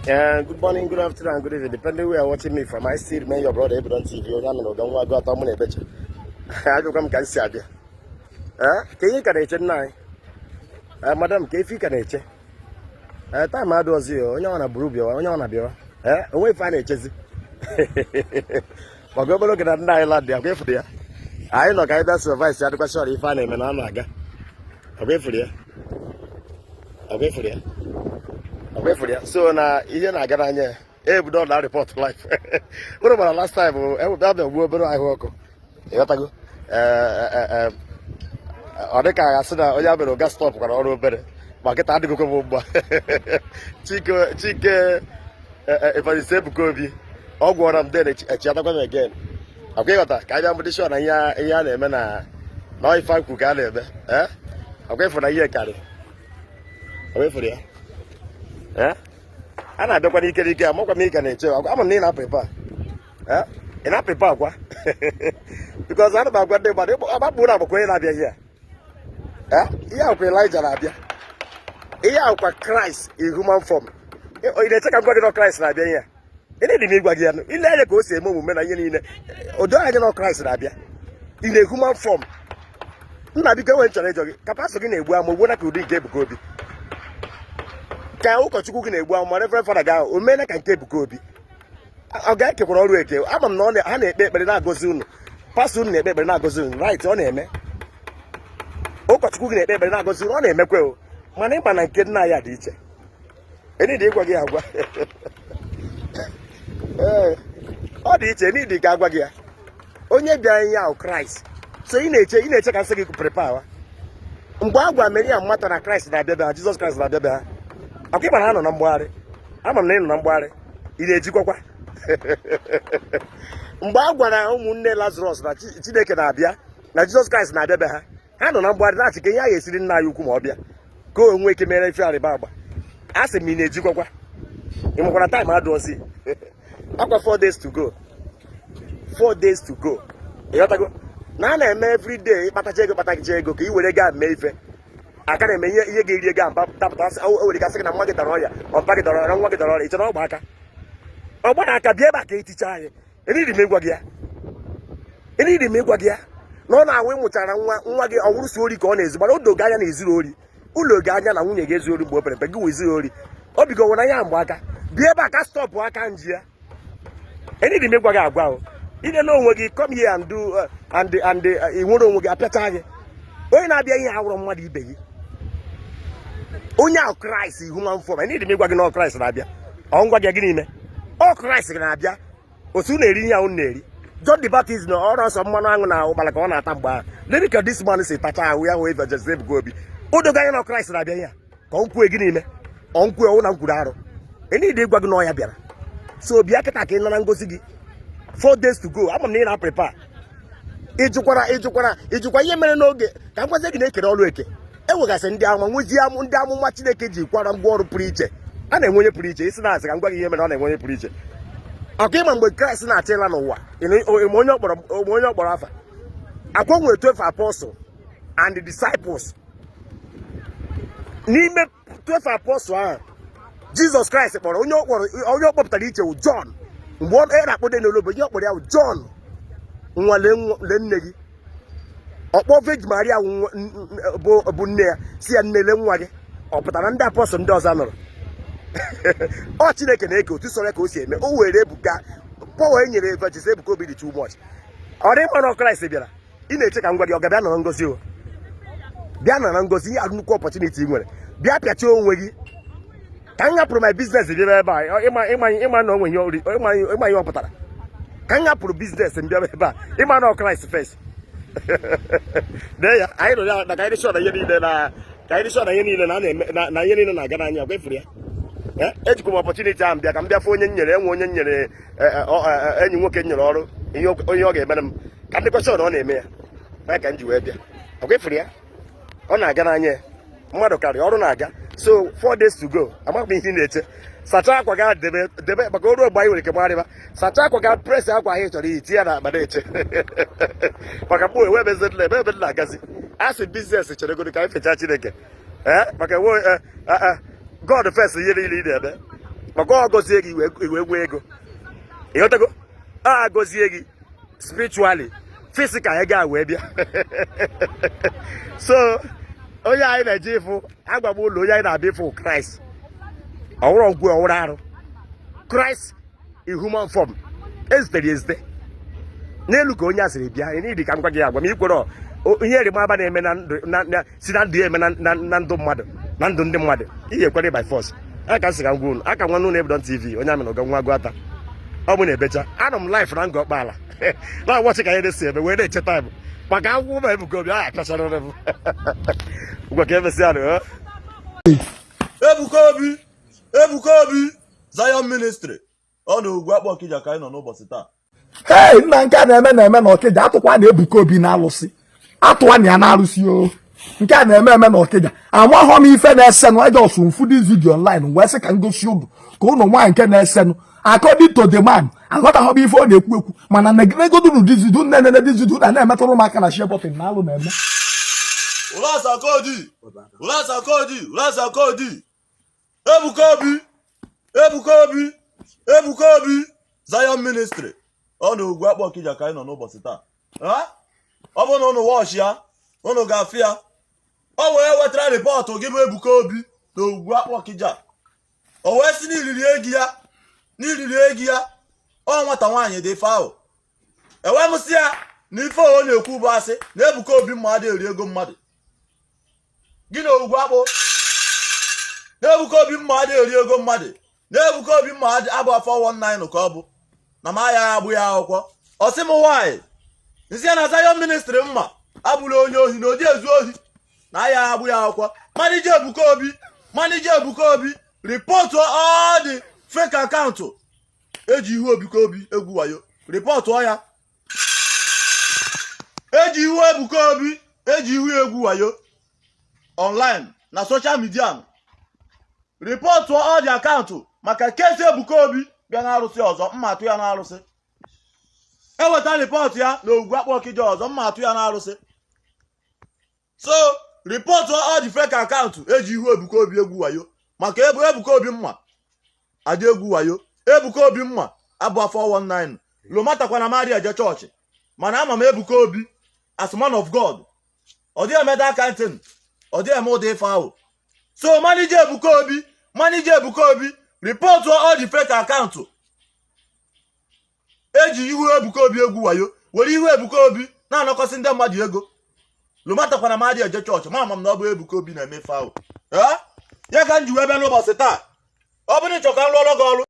Good morning, good afternoon, and good evening, depending where you're watching me from. I still remain your brother Ebudon TV. Onye amị na ụga nwa agụ atọ mụ na-ebecha. Ajụkwa m ka m si abịa. Ee, ka ihe ka na-eche nna anyị. Ee, madam, ka efi ka na-eche. Ee, time adịghịzi ya, onye ọ na buru bịawa, onye ọ na-abịawa. Ee, onwe ife a na-echezi. Maka obere oge na nna anyị landị, akwa ịfụrụ ya. Anyị nọ ka anyị bịa supervise, adịkwa sure ife a na-eme na a na-aga. Akwa ịfụrụ ya. Akwa ịfụrụ ya. Akwa ịfụrụ ya. So na ihe na-aga n'anya ya. Ebudo na report live. Ụrụ gbara last time ewebe abịa gbuo obere ahụ ọkụ. Ịghọtago? Ee, ọ dị ka a sị na onye abịara ụga stop kwara ọrụ obere ma kịta adịgokwa m mgba. Chike Chike Evangelist Ebuka Obi ọ gwọrọ m, then echiatakwa m again. Akwa ịghọta ka anyị bịa mbụdị sure na ihe a na-eme na ife kwu ka a na-eme. Ee, akwa ịfụ na ihe karị. Akwa ịfụrụ ya. Ee, a na-abịakwa n'ike n'ike. Amakwa m ị ka na-eche. Ama m na ị na-aprepare. Ee, ị na-aprepare akwa, because ana m agwa ndị mmadụ agbapụ na agbakwa onye na-abịa ihe a. Ihe akwa Elijah na-abịa, ihe akwa Christ in human form. Ị na-eche ka m gwa gị na Christ na-abịa ihe a? Ị na-edi m ịgwa gị ya. Ile anya ka o si eme omume na ihe niile, o doo anya na Christ na-abịa in a human form. Nna, biko, enwe chọrọ ịjọ gị ka pastor gị na-egbu ama ogbuona ka ụdị nke Ebuka Obi, ka ụkọchukwu gị na-egbu amụma, Reverend Father gị ahụ, o meela ka nke Ebuka Obi? Ọ ga-ekekwara ọrụ eke. Ama m na ha na-ekpe ekpere na-agọzi unu. Pastor unu na-ekpe ekpere na-agọzi unu, right? Ọ na-eme. Ụkọchukwu gị na-ekpe ekpere na-agọzi unu, ọ na-emekwe o. Mana ịma na nke nna ya dị iche. Enidi ịgwa gị agwa. Ee, ọ dị iche. Enidi ka agwa gị ya. Onye bịa ihe ahụ, Kraịst. So ị na-eche ka nsị gị prepare. Mgbe a gwa Mary mata na Kraịst na-abịa bịa, Jizọs Kraịst na-abịa bịa, akwa ịma na ha nọ na mgbagharị. Ama m na ị nọ na mgbagharị, ị na-ejikwakwa. Mgbe a gwara ụmụnne Lazarus na Chineke na-abịa, na Jizọs Kraịst na-abịa be ha, ha nọ na mgbagharị na-achị ka ihe a ga-esiri nna anyị ukwu ma ọ bịa, ka o nwee ike mere ife arịba agba. A sị m, ị na-ejikwakwa? Ị nwekwara time adụọzi akwa. 4 days to go, 4 days to go. Ịghọtago na a na-eme everyday ịkpatacha ego, kpatacha ego ka ị were gaa mee ife aka na-eme ihe ihe ga-eri ego ahụ dapụta. Sị o nwere ike asị gị na nwa gị dara ọrịa, ọmpa gị dara ọrịa, nwa gị dara ọrịa. Ị chere ọgba aka ọgba na aka bịa ebe a ka eticha anyị? Eriri m ịgwa gị ya, eriri m ịgwa gị ya na ọ na-awụ ịmụchara nwa, nwa gị ọ wụrụ si ori ka ọ na-ezu, mana o dogo anya na ezuru ori ụlọ gị anya na nwunye gị ezu ori mgbe o pere mpe, gị weziri ori obi gị onwere anya mgbe aka bịa ebe a ka stop aka nji ya. Eriri m ịgwa gị agwa o ile na onwe gị. Come here and do and ị nwere onwe gị apịacha gị. Onye na-abịa ihe awụrụ mmadụ ibe gị, onye ahụ Kraịst human form. Enidi m ịgwa gị na ọ Kraịst na-abịa. Ọ ngwa gị, gịnị ime ọ Kraịst na-abịa otu na-eri ihe ahụ na-eri. John the Baptist na ọrụ nsọ mmanụ aṅụ na ụkpala ka ọ na-ata mgbe ahụ. Lee ka this man si tacha ahụ ya wee Evangelist Ebuka Obi. O dogo anya na Kraịst na-abịa ihe a ka ọ kwuo. Gịnị ime ọ nkwuo ọwụ na m kwuru arụ? Enidi ịgwa gị na ọ ya bịara. So bịa kịta ka ị nara ngozi gị. 4 days to go. Ama m na ị na-aprepare. Ịjụkwara, ịjụkwara, ịjụkwa ihe mere n'oge ka m gwazie gị na-ekere ọrụ eke. Enwegasị ndị amụma, nwezie ndị amụma Chineke ji kwara ngwa ọrụ pụrụ iche. A na-enwe onye pụrụ iche isi na-asị ka m gwa gị ihe mere ọ na-enwe onye pụrụ iche. Akwa ịma mgbe Kraịst na-achọ ịla n'ụwa, ịma onye ọkpọrọ, onye ọkpọrọ afa? Akwa nwere 12 apostle and the disciples. N'ime 12 apostle ahụ Jizọs Kraịst kpọrọ, onye ọ kpọrọ, onye ọ kpọpụtara iche wụ John. Mgbe ọ na-akpọde n'olobo, ihe ọ kpọrọ ya wụ, "John, nwa, lee nne gị." Ọkpọ Virgin Maria bụ nne ya, si ya, "Nne, lee nwa gị." Ọ pụtara ndị apostle ndị ọzọ nọrọ. Ọ Chineke na-eke otu sọrọ ka o si eme. O were Ebuka power e nyere Evangelist Ebuka Obi dị too much. Ọ dị mma na Kraịst bịara. Ị na-eche ka m gwa gị? Ọ ga-abịa nọrọ ngozi o, bịa nara ngozi. Ihe nnukwu opportunity ị nwere, bịa pịachie onwe gị. Ka m hapụrụ my business bịa ebe a, ịma ịma ịma na onwe ihe ịma ịma ihe ọ pụtara. Ka m hapụrụ business m bịa ebe a, ịma na Kraịst first. Dee ya. Anyị nọ ya na ka anyị dị sure na ihe niile na ka anyị dị sure na ihe niile na na-eme na ihe niile na-aga n'anya. Gwa efuru ya. Ejikwa m opportunity ahụ bịa ka m bịa fụ onye m nyere enwe, onye m nyere, enyi nwoke m nyere ọrụ ihe onye ọ ga-emere m, ka ndị kwesịrị na ọ na-eme ya ya ka m ji wee bịa. Ọkwa ifuru ya, ọ na-aga n'anya ya. Mmadụ karịa ọrụ na-aga. So 4 days to go. Amaghị m ihe ị na-eche. Sachaa akwa ga debe debe maka oruo mgbe anyị nwere ike gbagharịba. Sachaa akwa ga press akwa ahụ ị chọrọ iyi, tinye ya n'akpa na-eche maka mgbe ewe ebe ebe ebe na-agazi. A sị business chere godo ka anyị fechaa Chineke. Ee, maka enwe God first. Ihe niile ị na-eme Maka ọ gọzie gị wee nwee ego. Ịghọtago? A gọzie gị spiritually, physical ego a wee bịa. So onye anyị na-eje ịfụ, agwa m ụlọ, onye anyị na-abịa ịfụ Kraịst, ọwụrụ ọgwụ, ọwụrụ arụ, Christ in human form ezitere ezite n'elu ka onye a sịrị bịa. N'idi ka m gwa gị, agwa m ikwere ihe ịrịba na-eme na ndụ si na ndụ ya eme na ndụ mmadụ, na ndụ ndị mmadụ, ihe ekwere by force. Aka m sị ka m gwa unu, aka nwanne unu Ebudon TV, onye amị na ụga nwa agụ ata ọ bụ na-ebecha. Anọ m live na Ngor Okpala na-awọchị ka ihe na-esi eme, wee na-eche time maka akwụkwọ ma Ebuka Obi ahụ apịachara m ngwa ka emesịa nụ. Ebuka Obi, Ebuka Obi, Zion Ministry, ọ na Ugwu Akpọ Ọkịja ka anyị nọ n'ụbọchị taa. Hei nna, nke a na-eme na Ọkịja, atụkwa na Ebuka Obi na-alụsị, atụwa na ya na-arụsị o. Nke a na-eme na Ọkịja, amaghọ m ife na-esenụ. I just mfu this video online wee sị ka m gosi unu, ka ụnụ nwaanyị nke na-esenụ. According to the man, aghọtaghọ m ife ọ na-ekwu ekwu, mana negodunu this video, nne this video na na-emetụrụ m aka na share button na alụ na-eme. Ụlasakodi, Ụlasakodi, Ụlasakodi, Ebuka Obi, Ebuka Obi, Ebuka Obi, Zion Ministry, ọ na Ugwu Akpọ Ọkịja ka anyị nọ n'ụbọchị taa. Ha? Ọ bụrụ na unu watch ya, unu ga-afụ ya. O wee wetara report gị bụ Ebuka Obi na Ugwu Akpọ Ọkịja. O wee si n'iriri ego ya, n'iriri ego ya, ọ nwata nwaanyị dị ife ahụ. Ewee m sị ya na ife ọ na-ekwu bụ asị, na Ebuka Obi mmadụ eri ego mmadụ gị na Ogwu Akpụ, na Ebuka Obi mmadụ eri ego mmadụ, na Ebuka Obi mmadụ abụ 419 ka ọ bụ na ma ya agbụ ya akwụkwọ. Ọ sị m nwaanyị nsị ya na Zion Ministry mma abụrụ onye ohi na odi ezu ohi na ya agbụ ya akwụkwọ. Manager Ebuka Obi, manager Ebuka Obi, report all the fake account eji ihu Ebuka Obi egwu wayo. Report ya eji ihu Ebuka Obi, eji ihu egwu wayo online na social media. Report all the account maka case Ebuka Obi bịa na-arụsị ọzọ, mma atụ ya na-arụsị. Eweta report ya na Ogwu Akpọ Ọkịja ọzọ, mma atụ ya na-arụsị. So report all the fake account eji ihu Ebuka Obi egwu wayo, maka ebu Ebuka Obi mma adị egwu wayo. Ebuka Obi mma abụ 419 lomatakwana mari eje chọọchị, mana ama m Ebuka Obi as man of God, ọ dịghị eme that kind thing, ọ dịghị eme ụdị ife ahụ. So manager Ebuka Obi, manager Ebuka Obi, report all the fake account eji ihu Ebuka Obi egwu wayo, were ihu Ebuka Obi na-anakọsị ndị mmadụ ego. Lomatakwana mmadụ eje chọọchị, ma ama m na ọ bụ Ebuka Obi na-eme ife ahụ. Ee, ya ka m ji wee bịa n'ụbọchị taa. Ọ bụrụ ịchọ ka m rụọrọ gị ọrụ.